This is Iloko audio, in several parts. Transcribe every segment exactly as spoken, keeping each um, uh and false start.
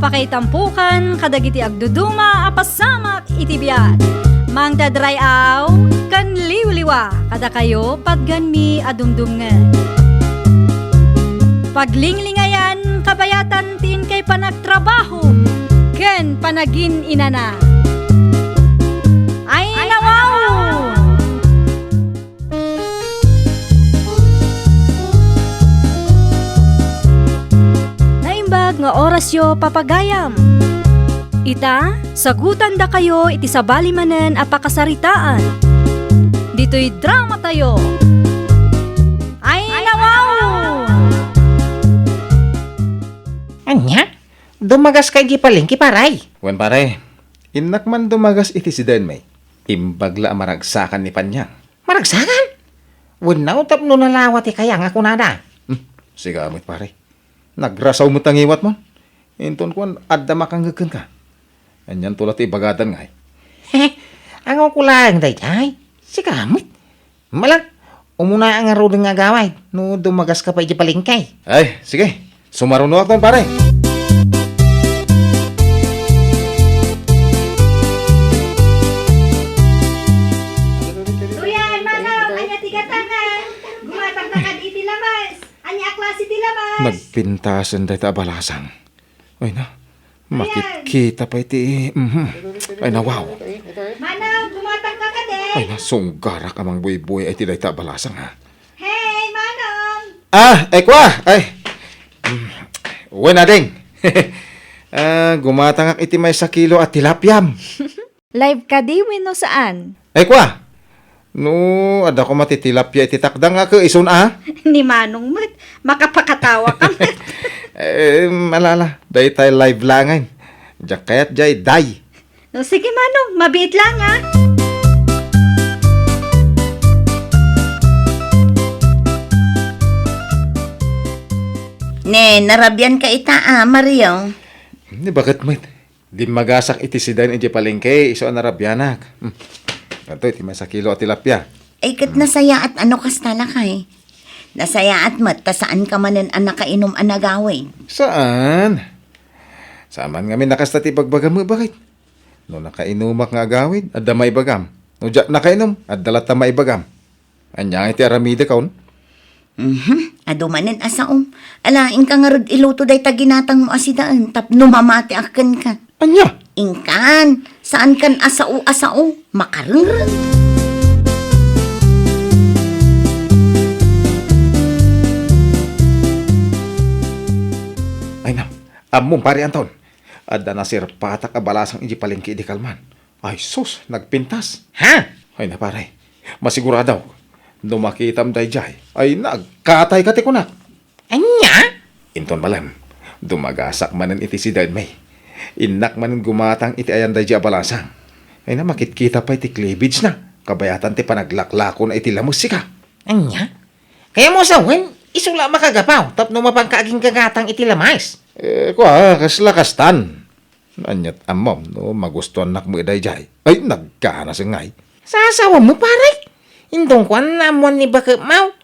Pakaitampokan kadagiti agduduma a pasamak iti biag. Mangted ray-aw ken liwliwa kadakayo patganmi a dumdumngeg. Paglinglingayan kabayatan ti inkay panagtrabaho ken panagin-inana. Ay, nawaw! Naimbag nga orasyo, papagayam. Ita, sagutandakayo iti sabali manen a pakasaritaan. Ditoy dramatayo. Ay, nawaw! Ania? Dumagas ka iti palengke, pare? Wen, pare. Innak man dumagas iti sidaenmi. Imbag la a maragsakan ni Panyang. Maragsakan? Wenno tapno nalawa ti kaya nga kunada. Hmm, sika met, pare. Nagrasaw met a ngiwatmo. Inton kuan, adda makangngeg kenka. Anianto la ti ibagadan ngay? He, angawko laeng daydiay. Sika met. Malang, umuna ngaruden nga agawid no dumagas ka pay iti palengke. Ay, sige. Sumarunoakton, pare. Kuya, Manong, ania ti gatangan? Gumatang ka kadi iti lamas. Ania a klase ti lamas? Nagpintasen dayta a balasang. Ay na, makitkita pay ti, mhm. Ay na, wow. Manong, gumatang ka kadi? Ay na, sunggarak a mangbuybuy ay ti dayta a balasang, ha? Hey, Manong! Ah, ay, kua! Ay. Mm. Wen, ading. Ah, gumatangak iti maysa kilo a tilapiam. Live kadi wenno saan? Ay, kua! No, adda koma ti tilapia iti takdang, a, ke isun, a? Ni Manong met, makapakatawa ka met. Eh, malala, daytay live laengen. Diak kayat jay, day. No, sige, Manong, mabiit lang, a. Ne, narabian ka ita, a, Mario? Ni, baket met. Dimmagasak iti sidaen idiay palengke, isu a narabianak. Hmm. Adtoy ti maysa kilo a tilapia. Ay, ket nasayaat a no kasta, lakay. Nasayaat met ta saan ka manen a nakainum a nagawid. Saan? Saan man ngamin a kasta ti ibagbagam, baket? No nakainumak nga agawid, adda maibagam. No diak nakainum, adda latta maibagam. Ania ngay ti aramidek, on? Mhm, adu manen a saom. Ala, inka ngarud iluto dayta ginatangmo a sidaen tapno mamatiak kenka. Ania? Inkan, saankan a sao a sao, makarengreng. Ay na, ammom, Pare Anton, adda nasirpatak a balasang idiay palengke idi kalman. Ay sus, nagpintas. Ha? Ay na, pare, masiguradok, no makitam daydiay, ay, nagkatayka ti kunak. Ania? Inton malem, dumagasak manen iti sidaenmi. Innak manen gumatang iti ayan daydiay a balasang. Ay na, makitkita pay ti cleavage na, kabayatan ti panaglaklakona iti lames, sika. Ania? Kayatmo a sawen, isu la a makagapaw tapno mapanka agingagatang iti lames. Eh, kua, kasla kastan. Aniat ammom no magustuannak met daydiay? Ay, nagkanasen ngay. Sasawammo, pare? Inton kuan, ammoan ni baketmo.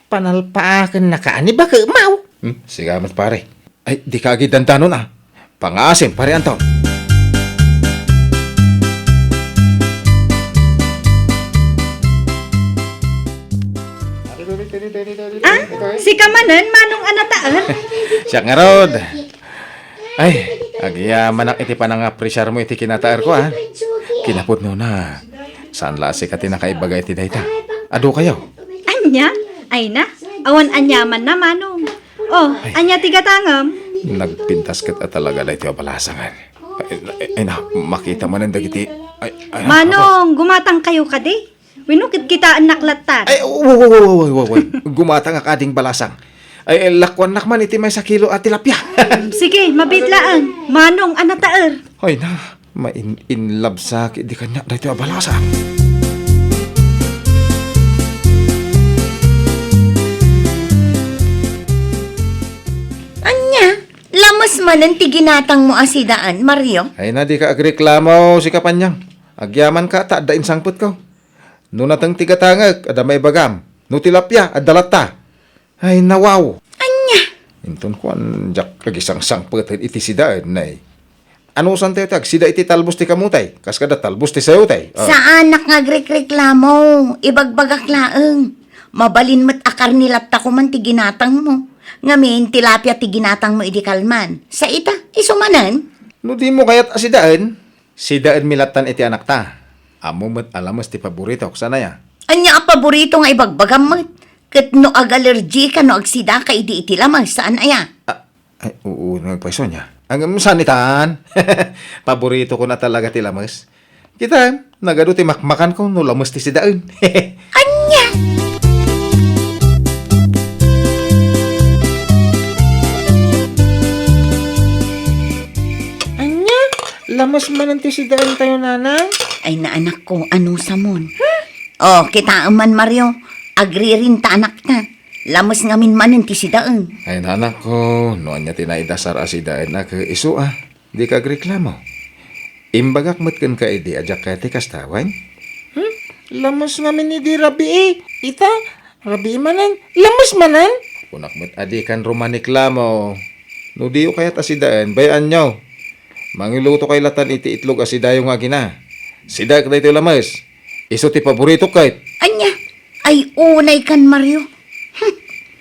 Panalpaakennaka ni baketmo. Hmm, sika met, pare. Ay, dika agidandanon, a. Pangngaasim, Pare Anton. Ah, sika manen, Manong a nataer? Siak ngarud. Ay, agyamanak iti panangapresiarmo iti kinataerko, a. Kinapudnona, saan la a sika ti nakaibaga iti dayta. Adu kayo. Ania? Ay na, awan aniamanna, Manong. Oh, ay. Ania ti gatangem? Nagpintas ket a talaga daytoy a balasangen. Ay, ay, ay na, makita manen dagiti, ay, ay, Manong, gumatang kayo kadi? Wenno kitkitaennak latta. Ay, wa, wa, wa. Gumatangak ading balasang. Ay, ay, lakuannak man iti maysa kilo a tilapia. Sige, mabiit laeng. Manong a nataer. Ay na, main-inlabsak idi kaniak daytoy a balasang. Ania? Lames manen ti ginatangmo a sidaen, Mario? Ay na, dika agreklamo, sika Panyang. Agyamanka ta adda insangpetko. No nateng ti gatangek, adda maibagam. No tilapia, adda latta. Ay, nawaw. Ania? Inton kuan, diak agisangsangpeten iti sidaen, nay. Anusantayo ti agsida iti talbos ti kamutay, kas kada talbos ti sayote? Ah. Saanak nga agrikreklamo, ibagbagak laeng. Mabalin met a karne latta koman ti ginatangmo. Ngamin, tilapia ti ginatangmo idi kalman. Sa ita, isu manen? No dimo kayat a sidaen, sidaenmi lattan iti anakta. Ammo met a lames ti paboritok, saan aya? Ania a paborito nga ibagbagam met? Ket no agalergika no agsidaka idi iti lames, saan aya? Ah, ay, oo, nagpayso niya. Ang, um, saan itan? Paboritokon a talaga ti lames. Kita, nagadu ti makmakanko no lames ti sidaen. Ania? Ania? Lames manen ti sidaentayo, nanang? Ay, naanakko, anusamon? Oh, kitaem man, Mario. Agririnta anakta. Lames ngamin manen ti sidaen. Ay, nanakko, no ania ti naidasar a sidaen a ke isu a, dika agreklamo. Imbagak met kenka idi a diak kayat ti kasta, wen? Hmm? Lames ngamin idi rabii. Ita, rabii manen. Lames manen. Kunak met a dikan rumaniklamo. No diyo kayat a sidaen, bay-anyo. Mangiluto kay latan iti itlog a sidayo nga agina. Sidaek daytoy lames. Isu ti paboritok ket. Ania? Ay, unay kan Mario. Hmm.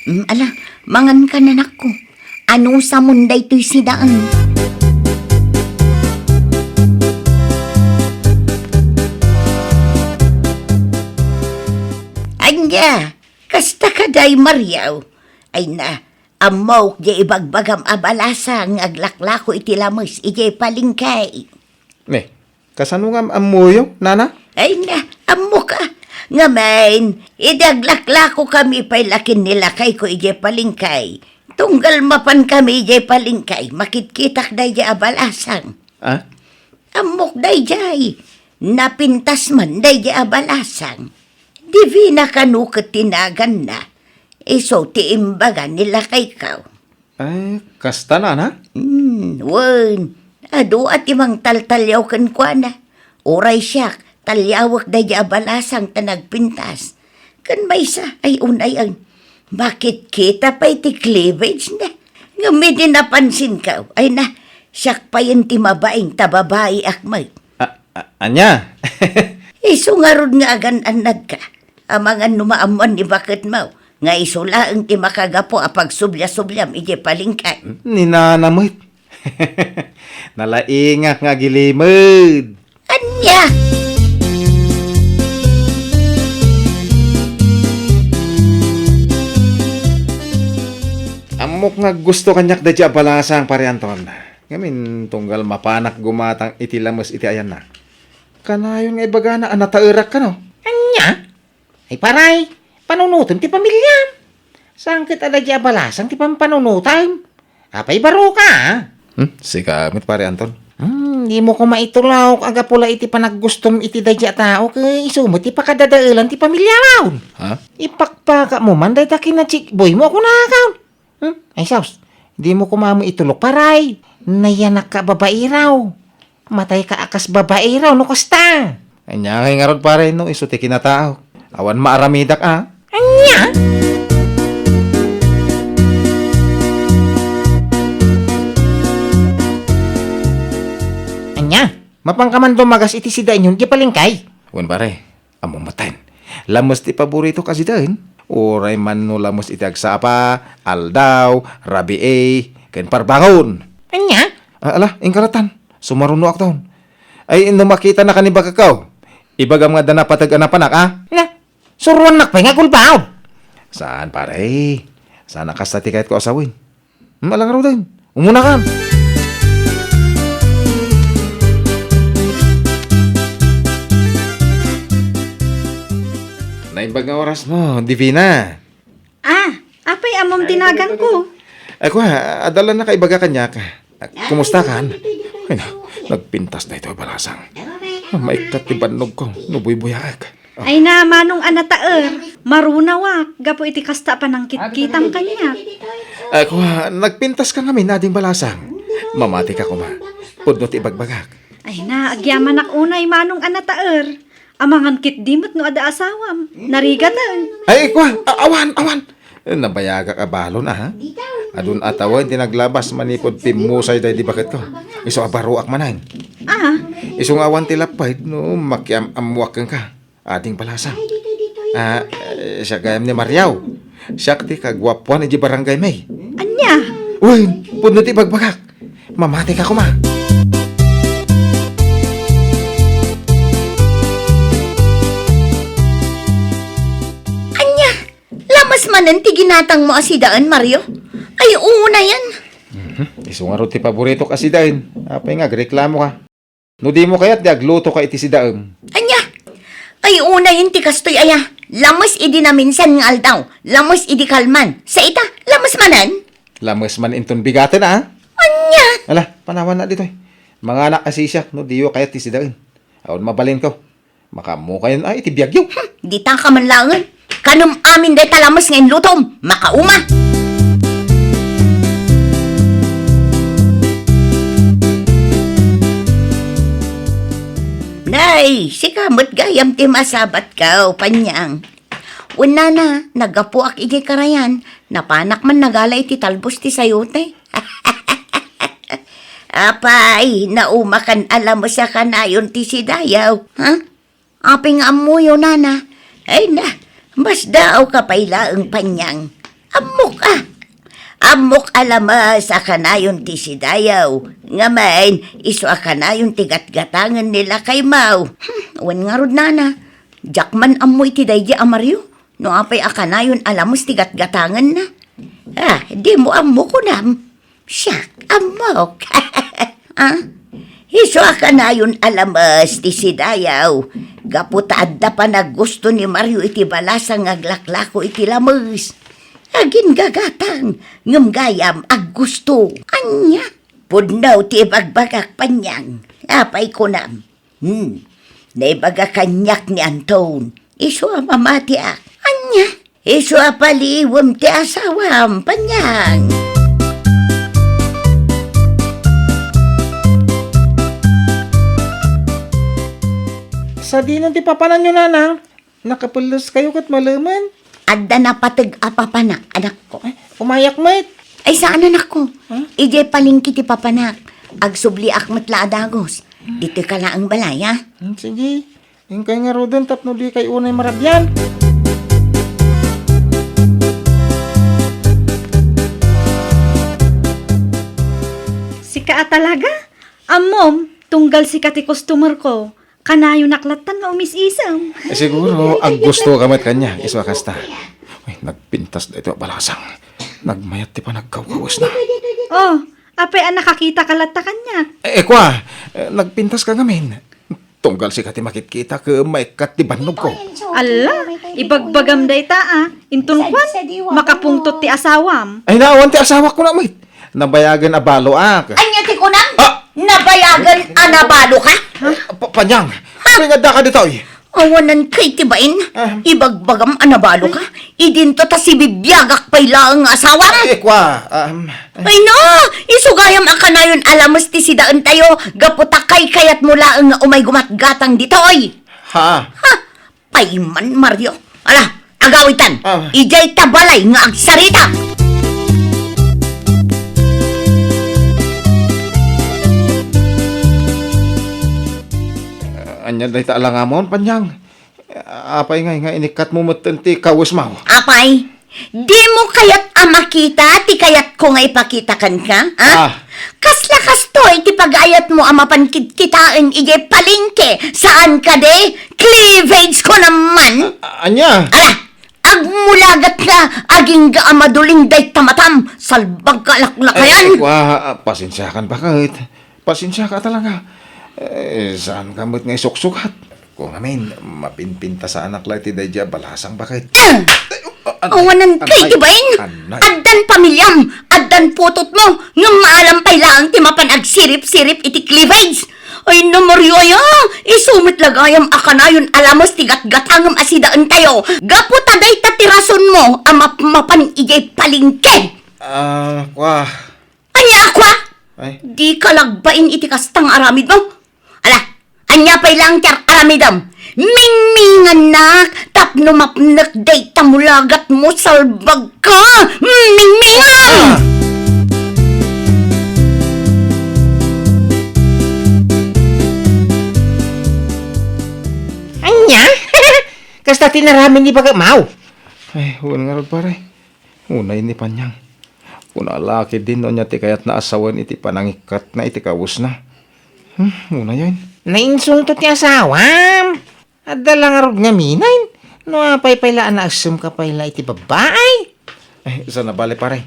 Mm, ala, mangan ka, nanakko. Anusamon daytoy sidaen? Ania, kasta ka, day Mario? Ay na, ammok di ibagbagam a balasang nga aglaklako iti lames idiay palengke. Ne, kasano nga am-ammoyo, nana? Ay na, ammok a. Ngamin, idi aglaklako kami pay lakin ni lakayko idiay palengke, tunggal mapan kami idiay palengke, makitkitak daydiay a balasang. Ah? Ammok daydiay. Napintas man daydiay a balasang. Divina kano ket ti naganna. Isu ti imbaga ni lakayko. Ay, kasta, nana? Hmm, wen. Adu a ti mangtaltaliaw kenkuana. Uray siak, taliawek daydiay a balasang ta nagpintas. Ken maysa, ay unay, ay, makitkita pay ti cleavage na. Ngem idi napansinko, ay na, siak payen ti mabaing ta babaiak met. A-, a-, ania? Isu ngarud nga agan-annadka. Amangan no maammoan ni baketmo nga isu laeng ti makagapu a pagsubliasubliam idiay palengke. Ni nana met. Nalaingak nga agilimed. Ania? Ammok nga gusto kaniak daydiay a balasang, Pare Anton. Ngamin, tunggal mapanak gumatang iti lames iti ayanna. Kanayon nga ibagana a nataerak kano? Ania? Ay, paray, panunotem ti pamiliam. Saan ket a daydiay a balasang ti pampanunotem? Apay, baro ka, a? Hmm, sika met, Pare Anton. Hmm, dimo koma itulok a gapu la iti panaggustom iti daydiay a tao, ket isu met ti pakadadaelan ti pamiliam. Ha? Ipakpakapmo man dayta ken ni Chickboymo a kunakon. Hmm? Ay, sus, dimo koma met itulok, paray. Nayanakka a babaero. Matayka a kas babaero no kasta. Ania ngay ngarud, pare, no isu ti kinatao? Awan maaramidak, a? Ania? Ania? Mapanka man dumagas iti sidaenyo idiay palengke? Wen, pare. Ammom met, lames ti paboritok a sidaen. Uray man no lames iti agsapa, aldaw, rabii, ken parbangon. Ania? A, ala, inka lattan. Sumarunoakton. Ay, no makitanaka ni baketko, ibagam nga adda napateg a napanak, a? Na, suroannak pay nga agulbod. Saan, pare? Saan a kasta ti kayatko a sawen. Hmm, ala ngaruden. Umunakan. Naimbag nga orasmo, Divina. A, apay ammom ti naganko? Ako, adda la nakaibaga kaniak. Kumustakan? Ay, na, nagpintas daytoy a balasang. Maikkat ti bannogko no buybuyaek. Ay na, manong a nataer, marunawak gapu iti kasta a panangkitkitam kaniak. Ako, nagpintaska ngamin, ading balasang. Mamatika koma. Pudno ti ibagbagak. Ay na, agyamanak unay, manong a nataer. Amangan ketdi met no adda asawam. Narigaten. Ay, kua, a-, awan, awan. Nabayagak a balon, a, ha? Adun a tawen ti naglabas manipud pimmusay daydi baketko. Isu a baruak manen. Ah. Isu nga awan ti lapped no makiam-ammoak kenka. Ading balasang. Ah, eh, siak gayam ni Mario. Siak ti kaguapuan iti barangay mi. Ania? Uy, pudno ti ibagbagak. Mamati ka koma. Ania? Lamas manen ti ginatangmo a sidaen, Mario? Ay, unayen. Mhm. Isu ngarud ti paboritok a sidaen. Apay nga agreklamo ka? No dimo kayat, di agluto ka iti sidaem. Ania? Ay, unayen ti kastoy aya. Lamas idi naminsan nga aldaw. Lamas idi kalman. Sa ita, lamas manen? Lamas man inton bigaten, a? Ania? Ala, panawanna ditoy. Manganak a sisiak no diyo kayat ti sidaen. Awan mabalinko. Makaammokayon a iti biagyo. Hmm, dita ka man laengen. Kanem amin dayta lamas nga inlutom. Makauma. Nay, sika met gayam ti masabatko, Panyang. Wen nana, naggapuak iti karayan, napanak man nagala iti talbos ti sayote. Apay, naumakan a lamas a kanayon ti sidayaw, ha? Apay nga ammoyo, nana? Ay na, masdaawka pay laeng, Panyang. Ammok a. Ammok a lamas a kanayon ti sidayaw. Ngamin, isu a kanayon ti gatgatangen ni lakaymo. Hmm, wen ngarud, nana. Diak man ammo iti daydi a Mario, no apay a kanayon a lamas ti gatgatangenna. Ah, dimo ammo, kunam. Siak, ammok. Ah? Isu a kanayon a lamas ti sidayaw. Gapu ta adda panaggusto ni Mario iti balasang nga aglaklako iti lamas. Aginggagatang, ngem gayam aggusto. Ania? Pudno ti ibagbagak, Panyang. Apay kunam? Hmm. Naibaga kaniak ni Anton. Isu a mamatiak. Ania? Isu a paliiwem ti asawam, Panyang. Sadino ti papananyo, nana? Nakapelleskayo ket malemen? Adda napateg a papanak, anakko. Ay, umayak met. Ay, saan, anakko? Huh? Idiay palengke ti papanak. Agsubliak met la a dagus. Ditoy ka laeng balay, a? Hmm, sige. Inkay ngaruden tapno dikay unay marabian. Sika a talaga? Ammom, tunggal sika ti customer ko. Kanayonak lattan nga umis-isem. Eh, siguro, aggusto ka met kaniak, isu a kasta. Uy, nagpintas daytoy a balasang. Nagmayat ti panagkawkawesna. Oh, apay a nakakita ka latta kaniak? Eh, eh, kua, eh, nagpintas ka ngamin. Tunggal sika ti makitkita ket maikkat ti bannogko. Alla, ibagbagam dayta, a. Inton kuan, makapungtot ti asawam. Ay, naawan ti asawak, kuna met. Nabayagen a baloak. Ania ti kunam? Ah! Nabayagen a nabaloka? Pa-, Panyang, apay nga addaka ditoy? Awanan kay ti bain. Ah. Ibagbagam a nabaloka? Idinto ta sibibiagak pay laeng nga asawam. Ay, kua, um, Ay no, isu gayam a kanayon a lamas ti sidaentayo, gapu ta kaykayatmo laeng nga umay gumatgatang ditoy. Ha? Ha? Payman, Mario. Ala, agawitan. Ah. Idiay ta balay nga agsarita. Ah, ania dayta a langamon, Panyang? Apay ngay nga inikkatmo metten ti kawesmo? Apay, dimo kayat a makita ti kayatko nga ipakita kenka, ha? Ah. Kasla kastoy ti pag-ayatmo a mapan kitkitaen idiay palengke, saan kadi? Cleavage ko naman! A-, ania? Ala, agmulagat nga, agingga a maduling dayta matam, salbag ka laklakayan! Ay, kua, pasensiakan, baket. Pasensiaka talaga. Eh, saanka met nga isuksukat? Kua ngamin, mapinpintasaanak la iti daydi a balasang, baket. Ah! Ay, oh, anay, awanan kay anay, ti bain! Anay. Addan pamiliam! Addan putotmo! Ngem maalam pay laeng ti mapan agsirip-sirip iti cleavage! Ay, na Mario aya! Isu met la gayam a kanayon a lamas ti gatgatangem a sidaentayo! Gapu ta dayta ti rasonmo a mapmapan idiay palengke! Ah, kua. Ania a kua? Ay. Dika la agbain iti kasta nga aramidmo. Ala, ania pay laeng ti ar-aramidem? Mingmingannak tapno mapnek dayta mulagatmo, salbagka! Mingmingan! Ah! Pati naramin ni baga maw. Ay, wen ngarud, pare. Unay ni Panyang. Kuna la ketdin no ania ti kayatna a sawen iti panangikkatna iti kawesna. Hmm, unayen. Nainsulto ti asawam. Adda la ngarud ngamin. No apay pay la a naessemka pay la iti babbai. Ay, saan a bale, pare.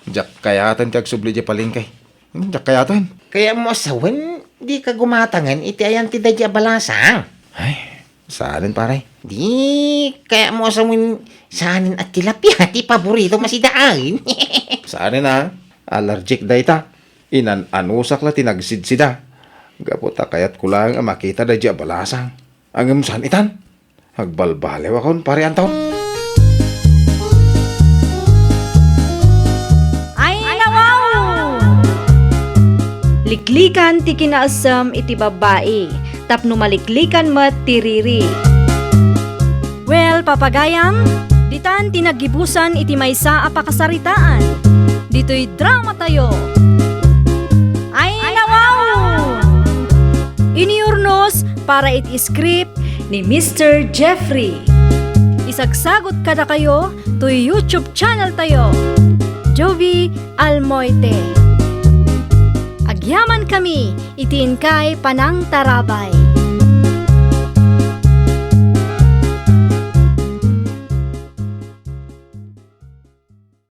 Diak kayaten ti agsubli idiay palengke. Hmm, diak kayaten. Kayatmo a sawen, dika gumatangen iti ayan ti daydi a balasang. Ay, saanen, pare. Di, kayatmo a sawen, saanen a tilapia ti paboritom a sidaen. Saanen a, allergic dayta. Inan-anusak la ti nagsidsida. Gapu ta kayatko laeng a makita daydi a balasang. Ngem saan itan? Agbalbaliwakon, Pare Anton. Ay, nawaw! Liklikan ti kinaessem iti babbai tapno maliklikan met ti riri. Well, papagayam, ditan ti naggibusan iti maysa a pakasaritaan. Ditoy dramatayo. Ay, nawaw! Iniurnos para iti script ni Mister Jeffrey. Isagsagut kadakayo toy YouTube channel tayo, Jovi Almoite. Agyaman kami iti inkay panangtarabay.